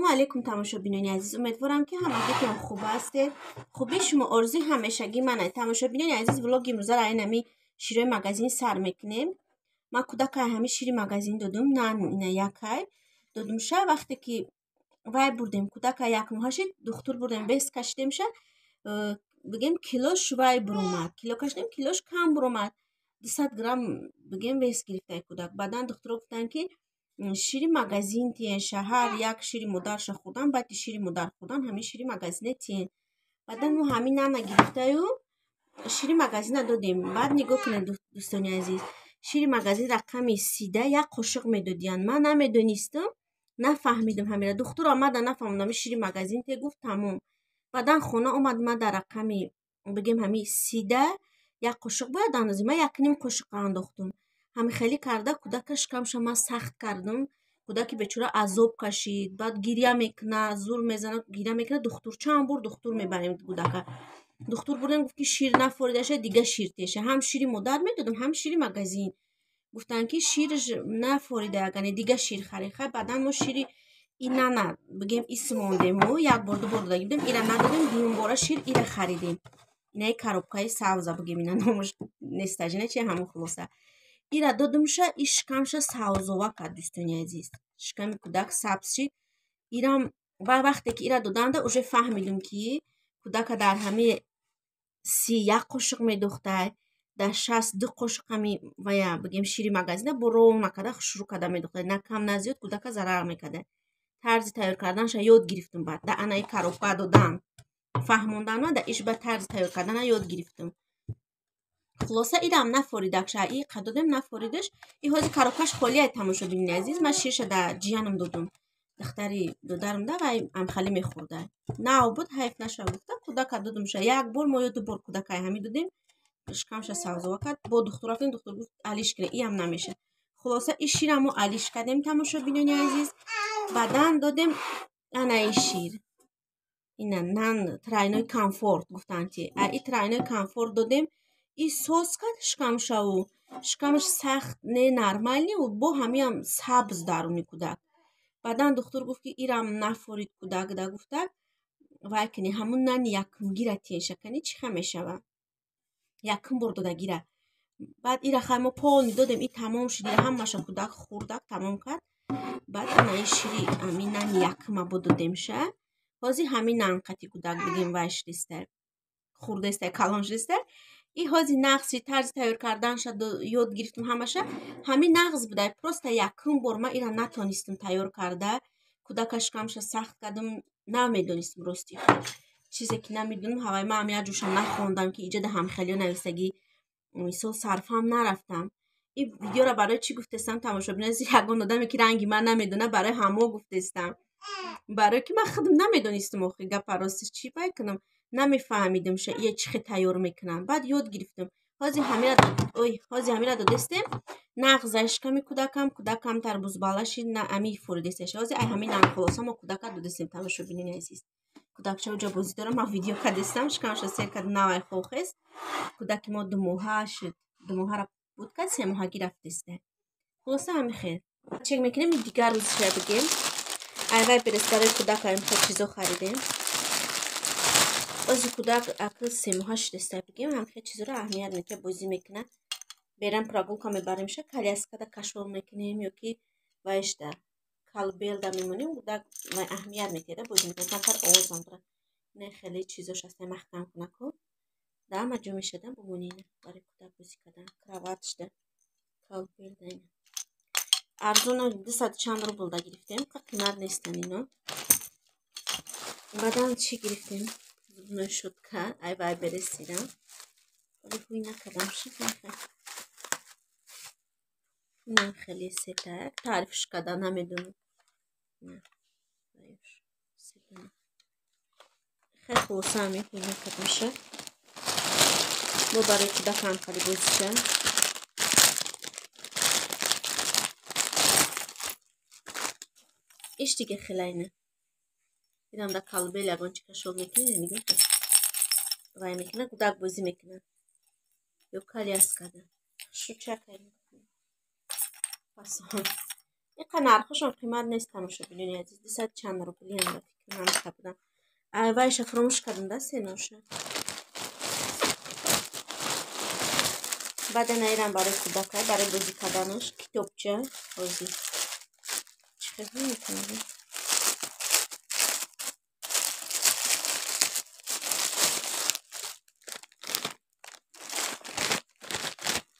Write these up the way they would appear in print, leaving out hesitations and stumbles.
Ассалому алайкум, тамошобинони азиз. Умедворам, ки ҳамагитон хуб ҳастед. Хубии шумо орзуи ҳамешагӣ ман. Тамошобинони азиз, влоги имрӯзаро айн ҳами широи магазин сар мекунем. Ман кӯдакай ҳами шири магазин додум, на ина якай додумша. Вақте ки вай бурдем, кӯдака 1 моҳа шид, духтур бурдем, вес кашидемша, бигем, килош вай буромад. Кило кашидем, килош кам буромад. 200 грамм, бигем, вес гирифтай кӯдак. Баъдан духтуро гуфтанд, ки шири магазин тиен ша. Ҳар як шири модарша хӯрдан, баъди шири модар хӯрдан ҳамин шири магазине тиен. Баъдан мо ҳамин нана гирифтаю шири магазина додем. Баъд нигоҳ кунед, дӯстони азиз, шири магазин рақами 30-да як қошиқ медодиянд. Ман намедонистам, нафаҳмидам ҳамира. Духтур омада, нафаҳмидам, ҳами шири магазин те гуфт, тамом. Баъдан хона омад, ма дар рақами, бигем, ҳами 30-да як қошиқ бояд андозем, ман 1,5 қошиқа андохтум. Ҳами хеле карда кӯдака шикамша ман сахт кардам. Кӯдаки бечора азоб кашид. Баъд гиря мекунад, зур мезанад, гиря мекунад. Духтур чанд бор духтур мебарем кӯдака. Духтур бурдем, гуфт, ки шир нафоридаша, дига шир теша. Ҳам шири модар медодам, ҳам шири магазин. Гуфтанд, ки ширш нафорида, ягане дига шир харед. Хай, баъдан мо шири и нана, бигем, исмондему як бор, ду бор дода будем, ира надодем. Дуюм бора шир ира харидем. Инаи коробкаи савза, бигем, ина номаш нестажина чи ҳамон. Хулоса, ира додумша, и шикамша савзова кард, дӯстони азиз, шиками кӯдак сабз шид. Ирам ва вақте ки ира доданда, уже фаҳмидум, ки кӯдака дар ҳами 30 як қошиқ медохтай, дар 60 ду қошиқ. Ҳами вая, бигем, шири магазина бо ровно карда, хушрӯ карда медохтай, на кам, на зиёд, кӯдака зарар мекарда. Тарзи тайёр карданша ёд гирифтум. Баъд да анаи коробка додан фаҳмондан, да иш ба тарзи тайёр кардана ёд гирифтум. Хулоса, ирам нафоридакша, и қадодем, нафоридаш. И ҳозир коробкаш холияй, тамошобини азиз. Ман ширша да ҷиянам додум, духтари додарам да, вай амхалӣ мехӯрда. Нав буд, ҳайф наша гуфта, кӯдака додумша. Як бор мо ё ду бор кӯдакай ҳами додем, шикамша савзова кард. Бо духтур рафтем, духтур гуфт, алиш кунед, иам намеша. Хулоса, и шира мо алиш кардем, тамошобинони азиз. Баъдан додем анаи шир, ина нан тройной комфорт гуфтанд, ти и тройной комфорт додем. И соз кард шикамшаву, шикамаш сахт не, нормальный, бо ҳамиам сабз даруни кӯдак. Баъдан духтур гуфт, ки ирам нафорид кӯдак да, гуфтак, вай кини, ҳамун нани якумгира теша кани, чӣ ха мешава, якум бор додагира. Баъд ира хай мо полный додем, и тамом шуд, ира ҳамаша кӯдак хӯрдак, тамом кард. Баъд анаи шири ҳамин нани якума бо додемша. Ҳозир ҳамин нан қати кӯдак, бигем, вай шудиста, хӯрдеста, калон шудиста. И ҳозир нағзи тарзи тайёр карданша ёд гирифтум ҳамаша. Ҳамин нағз будай, просто якум бор ман ира натонистам тайёр карда, кӯдака шикамша сахт кардам. Намедонистам, рости, чизе ки намедонам. Ҳавай ман як ҷоша нахондам, ки иҷода ҳамхелиё нависагӣ, мисол, сарфам нарафтам. И видеоро барои чӣ гуфтестам, тамошобино? Ягон одаме ки ранги ман намедона, барои ҳамо гуфтестам, барое ки ман худам намедонистам. Охи гапа ростиш, чӣ бай кунам, намефаҳмидам ша ия чӣ хел тайёр мекунам. Баъд ёд гирифтам. Ҳозир ҳамира, ой, ҳозир ҳамира додестем, нағза шиками кӯдакам, кӯдакам тарбузбала шид, на ами форидестеш. Ҳозир ай ҳамин нан. Хулоса, мо кӯдака додестем, тамошобинони азиз. Кӯдакча уҷа бозӣ дорам, ман видео кардестам, шикамаша сер кард, навай хохест. Кӯдаки мо 2 моҳа шуд, 2 моҳара буд кард, 3 моҳагӣ рафтеста. Хулоса, ҳами хел чек мекунем. Дигар рӯзша, бигем, айвай берес, барои кӯдак аймхел чизо харидем. Ози кӯдак акл 3 моҳа шудеста, бигем, ҳамхел чизоро аҳамият медиҳад, бозӣ мекунад. Берам прогулка мебаремша, коляскада кашол мекунем ё ки вайшда колыбельда мемонем, кӯдак вай аҳамият медиҳад, бозӣ мекунад, камтар овозам дорад. Ина хеле чизош ҳаста, маҳкам кунаку, да ҳама ҷо мешада бумонӣ. Ина барои кӯдак бозӣ кардан, кроватьшда, колыбельда. Ина арзона, дусаду чанд рублда гирифтем, қимат нестан ино. Баъдан чӣ гирифтем? Зубной щётка ай вай бересидам, вале ҳуй накардам. Инам хеле сета, таърифш карда намедонам. Хеле, хулоса, ҳами ҳуй накардамша. Бо барои кӯдакам хеле бозиша. Иш диге хелайна, инам да колыбель ягон чи кашол мекунед, нигоҳ, вай мекунад, кӯдак бозӣ мекунад ё коляскада. Шучака пасон. Иқа нархошон қимат нест тамошобинони азиз. 200 чанд рубли ам ба фикрам ҳамиқа будам. Вайша фуромӯш кардам да сеноша. Баъдан айрам барои кӯдака, барои бозӣ карданаш китобча бозӣ. Чӣ хел мекунад?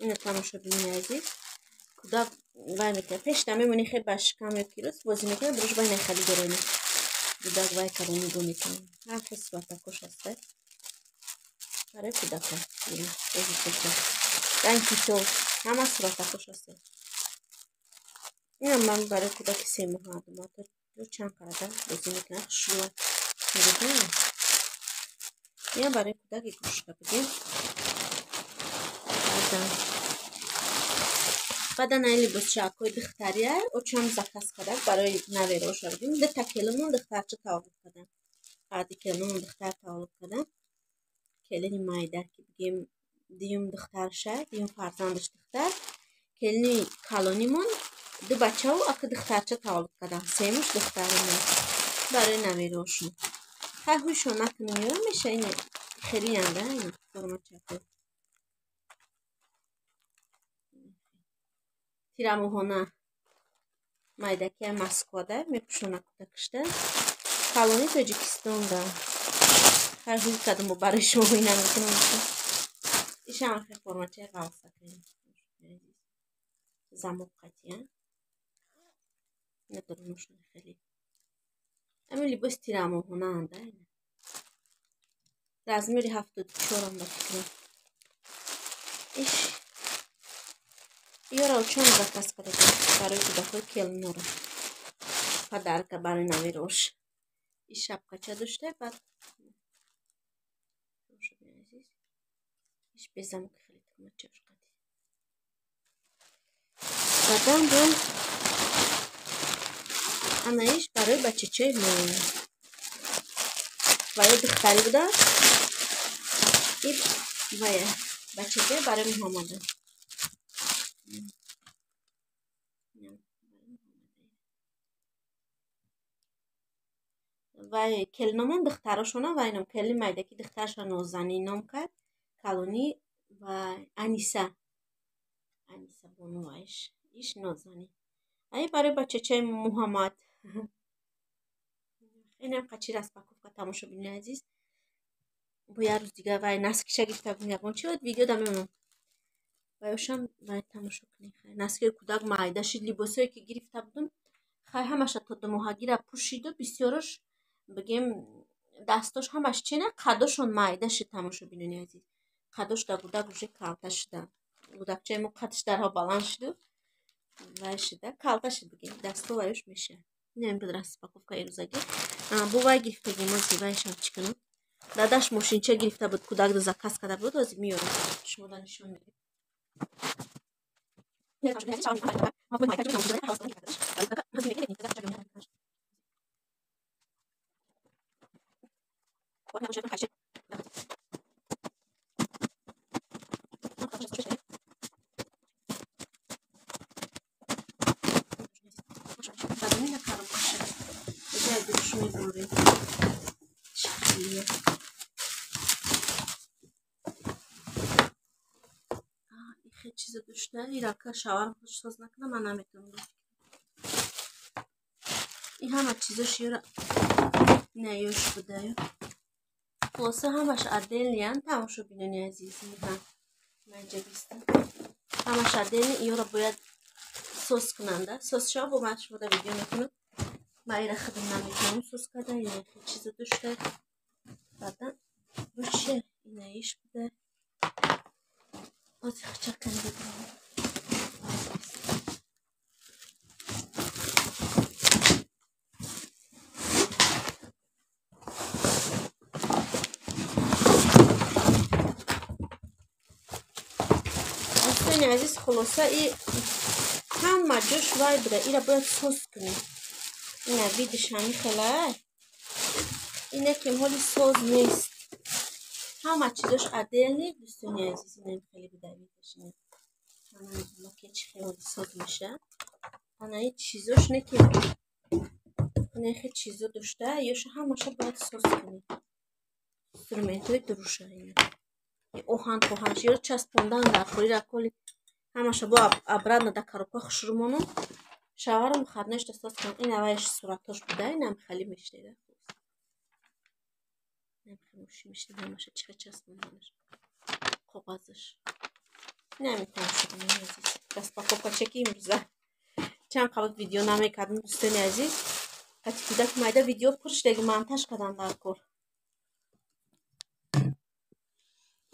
Ина тамошобинони азиз, кӯдак вай мекунад. Пешта мемонӣ хел ба шикам ё ки рост бозӣ мекунад, дуруш вай нахали дорони. Кӯдак вай карда нигоҳ мекунад. Ҳар хел суратакош ҳаста. Барои кӯдака. Бозӣ кӯча. Ранг китоб, ҳама суратакош ҳаста. Инам ман барои кӯдаки 3 моҳа адум. Ду чанд карада бозӣ мекунад, хушрӯ. Нигоҳ кунед. Инам барои кӯдаки игрушка бигем. Баъдан ай либосчаакҳои духтария очам заказ кардам барои навероша бигем. Дута келинмон духтарча таваллуд кардам. Баъди келинмон духтар таваллуд кардам. Келини майда ки бигем дуюм духтарша, дуюм фарзандаш духтар. Келини калонимон ду бачаву ака духтарча таваллуд кардам. Семуш духтаримон барои наверошон. Хай ҳуйшон накунем ё меша ин хелиянда ин формачако. Тирамоҳона майдакия Москвада мепӯшона кӯдакашда. Калони Тоҷикистонда. Хай ҳуй кардам бо барои шумо ина мекунам. Ишам хел формачаи ғалсакин. Замок қатия. Надорумошон хеле. Ҳамин либоси тирамоҳонаанда. Размери 74 ба фикрам. Иш ёра очам заказ карда барои кӯдакҳои келинора. Подарка барои наверош. Иш шапкача дошта, баъд иш безамок хеле тугмачаш қади. Баъдан бо ана иш барои бачачаи мо. Вая духтарӣ буда. И вая бачача барои Муҳаммада. Вай келиномон духтарошона вай ном келини майдаки духтарша Нозанин ном кард, калонӣ ва Аниса. Аниса бону вайш. Иш Нозанин. Ай барои бачачаи Муҳаммад. Инам қачи распаковка тамошобинони азиз. Бо як рӯз дигар вай наскиша гирифта будем ягон чи видео да мемонам. Вайошам вай тамошо кунед. Наскиҳои кӯдак майда шид, либосҳое ки гирифта будам, хай ҳамаша то думоҳагира пӯшиду бисёрош бигем дастош ҳамаш чена қадошон майда шид тамошобинони азиз. Қадош да кӯдак уже калта шуда. Кӯдакчаи мо қадш дарҳо баланд шиду вай шида, калта шид бигем. Дасто вайош меша. Инам буд распаковка ирӯзагӣ. Бо вай гирифтагӣ мози вайшам чӣ кунам. Дадаш мошинча гирифта буд, кӯдак да заказ карда буд, ҳозир меёрам. Шумо да нишон медиҳам. Чиза дошта, ирака шавар хуш соз накунам, ман наметавонам. Ин ҳама чизош ёра наёш будаю. Хулоса ҳамаш отдельныян, тамошобинони азиз. Ман инҷа бистам. Ҳамаш отдельный, ёра бояд соз кунанда. Соз шава, бо ман шумо да видео мекунам. Ман ира худам наметавонам соз карда, ина хел чиза дошта. Баъдан бо чия инаиш буда. Ҳозир хичакани бибинам. Дӯстони азиз, хулоса и ҳама ҷош вай буда, ира бояд соз кунем. Ина видиш ҳами хела. Ина ки ҳоли соз нест. Ҳама чизош отдельный, дӯстони азиз, инам хеле буда видиш ина. Ман намедонам ки чӣ хеле соз меша. Ана ин чизош не ки ана хе чизо дошта, ёша ҳамаша бояд соз кунӣ. Инструментҳои дуруша ина. Оҳан поҳанш ё часпондан дар корира коли ҳамаша бо обратно да коробка хушрӯ монум. Шаварам хаднашта соз кунам. Ин аввалиш суратош буда, инам хали мешнеда. Мешнеда ҳамаша чихе часпонданаш. Коғазаш. Инами тамошобинони азиз. Распаковка чеки имрӯза. Чанд қабл видео намекардем, дӯстони азиз. Қати кӯдак майда видео пур шудаги монтаж кардам дар кор.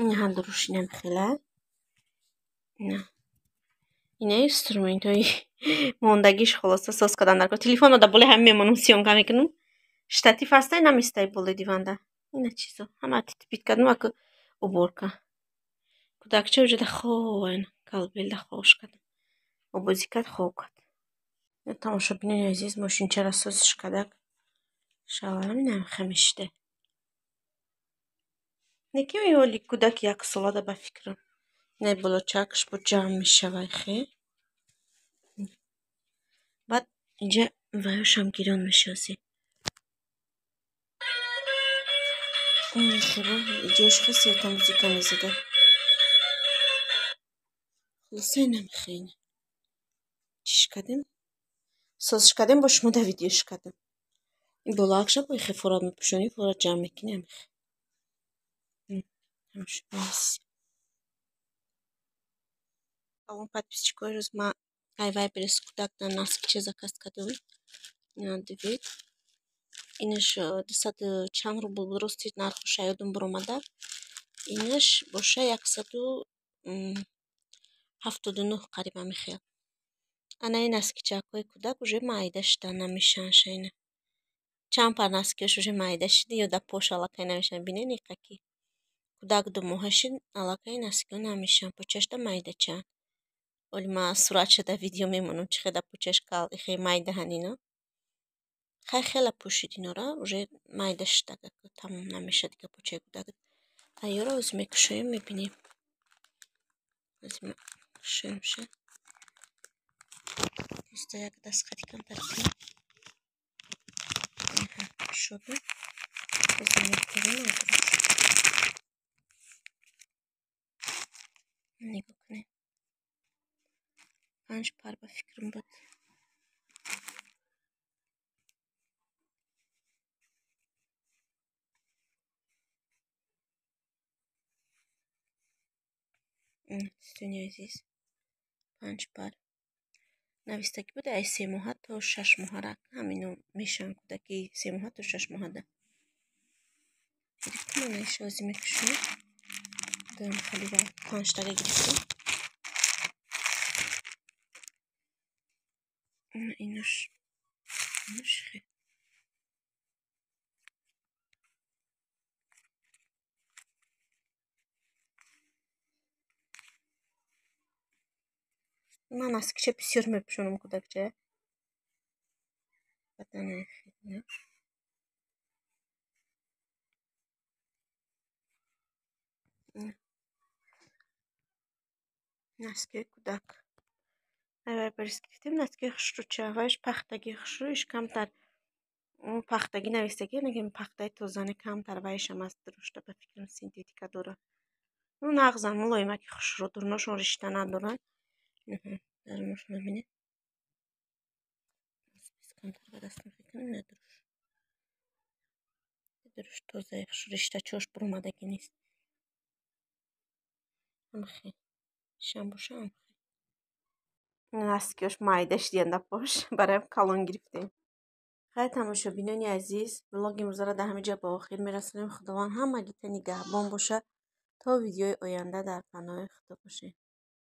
Ин дуруш инам хела. Ина. Ина инструментҳои мондагиш хулоса соз кардам дар кор. Телефонро да болои ҳами мемонам, съёмка мекунам. Штатив ҳаста, инам истаи болои диванда. Ина чизо. Ҳама титпит кардам, аку уборка. Кӯдакча уҷада хоб, колыбельда хобш кардам. Обозӣ кард, хоб кард. Тамошобинони азиз, мошинчаро созиш кардак. Шаварам инам хамишта. Неки оли кӯдаки яксолада ба фикрам. Инай болочакаш бо ҷамъ мешавай хе. Баъд инҷа ваёшам гирён мешавази. Иҷош хе сета музика мезада. Хулоса инам хе. Чиш кардем? Созиш кардем, бо шумо да видеош кардем. Ин болоакша бо хе фора мепӯшонӣ, фора ҷамъ мекунӣ ам хе. Салом подписчикои рӯз ма ай Вайлдберриз кӯдак дар носкича заказ кардам. Ина дидед. Инаш 200 чанд рубл буд, рости нархоша ёдам баромада. Инаш боша 179 қариб ҳами хел. Ана ин носкичакҳои кӯдак уже майда шудан намешаванд ина. Чанд пар носкиҳош уже майда шуди ё дар пош аллакай намешаванд. Бинед иқаки. Кӯдак 2 моҳа шуд, аллакай носкиҳо намешаванд. Почашда майдачаанд. Оли ма суратша дар видео мемонам, чӣ хел дар почаш хе майдаҳанд ино. Хай хела пӯшид инора, уже майда шуда, тамом намешавад дига почаи кӯдак. Айёро оз мекушоем, мебинем. Оз кушоемша. Просто як дастхати камтар кунем. Кушодем. Оз мекунем. Нигоҳ кунем. 5 пар ба фикрам буд. Дӯстони азиз, 5 пар. Навистагӣ буд ай 3 моҳа то 6 моҳара ҳамино мешаванд кӯдаки 3 моҳа то 6 моҳада. Гирифтам, анаиша ози мекушем. Дуюм халива панҷтага гирифтам. Инаш инаш хе. Ман носкича бисёр мепӯшонам кӯдакча. Баъд ана инаш. Носкиҳои кӯдак. Ай Вайлдберриз гирифтем носкиҳои хушрӯча. Вайш пахтагӣ хушрӯ, иш камтар пахтагӣ навистагӣ, лекин пахтаи тоза не, камтар вайшам аст дурушта, ба фикрам синтетика дорад. Ну нағзан, мулоимаки хушрӯ, дурношон ришта надоранд. Даруношон бинед. Камтар ба дастам мекунам, ина дуруш. Дуруш тозаи хушрӯ, риштачош буромадагӣ нест. Ҳамхе. Ишам боша ҳамхе. Носкиҳош майда шудиянд дар пош, бароям калон гирифтем. Хайр, тамошобинони азиз, влоги имрӯзаро дар ҳамин ҷо ба охир мерасонем. Худованд ҳамагита нигаҳбон бошад. То видеои оянда дар паноҳи Худо бошед.